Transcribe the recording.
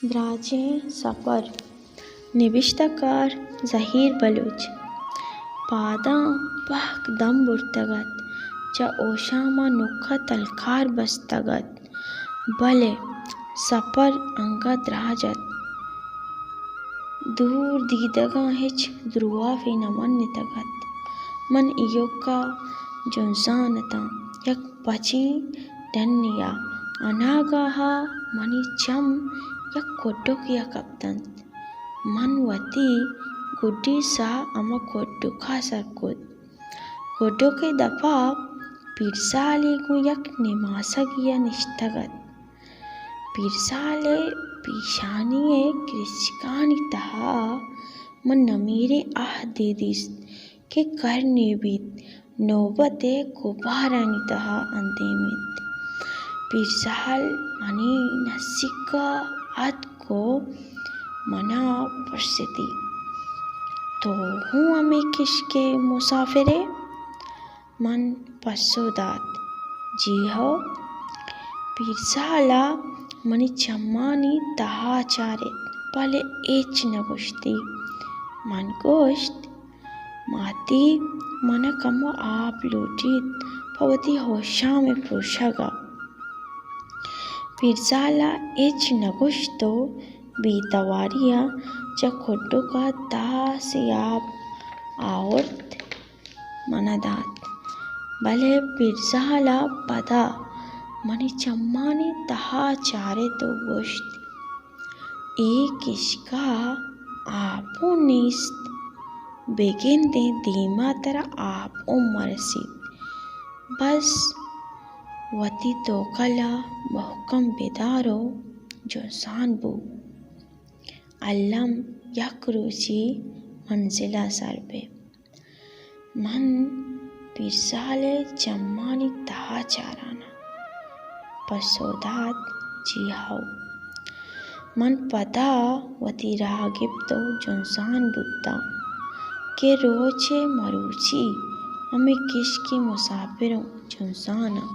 دراجیں سپر۔ نبشتہ کار زہیر بلوچ۔ پاداں پہک دم برتگ ات، چہ ہوشام ءَ نک ءَ تلکار بستگ ات، بلے سپر انگت دراج ات۔ دور دیدگاں ہچ درواپے نہ منتگ ات۔ من ایوک ءَ جنزان اتاں، یک پچیں ڈنے ءَ۔ اناگاہ ءَ منی چم یک کڈکے ءَ کپت انت۔ من وتی گڈی ساہ ہما کڈک ءَ سر کت۔ کڈک ءِ دپ ءَ پیرزالے گوں یک نماسگے ءَ نشتگ ات۔ پیرزال ءِ پیشانی ءِ کرچکانی تہا من نمیریں اہدے دیست کہ کرنے بیت، نوبت ءِ گبارانی تہا اندیم انت۔ پیرزال منی نزیک ءَ اتک ءُ من ءَ پرستی، تو ہوں ہمے کشک ءِ مسافر ئے؟ من پسو دات، جی ہو۔ پیرزال ءَ منی چمانی تہا چارت، بلے ہچ نہ گوشتی۔ من گوشت، ماتی، من ءَ کمو آپ لوٹیت پہ وتی ہوشام ءِ پروشگ ءَ۔ پیرزال ءَ ہچ نہ گوشت ءُ بے تواری ءَ چہ کڈک ءَ تاسے آپ آورت، من ءَ دات۔ بلے پیرزال ءَ پدا منی چمانی تہا چارت ءُ گوشت، اے کشک ءَ آپ اوں نیست، بگندے دیم ءَ ترا آپ اوں مرسیت۔ بس وتی توکل ءَ مہکم بدار ءُ جنزان بو۔ الم یک روچے منزل ءَ سر بئے۔ من پیرزال ءِ چمانی تہا چاران آں۔ پسو دات، جی ہو۔ من پدا وتی راہ گپت ءُ جنزان بوتاں کہ روچ ءِ مروچی ہمے کشک ءِ مساپر اوں جنزان آں۔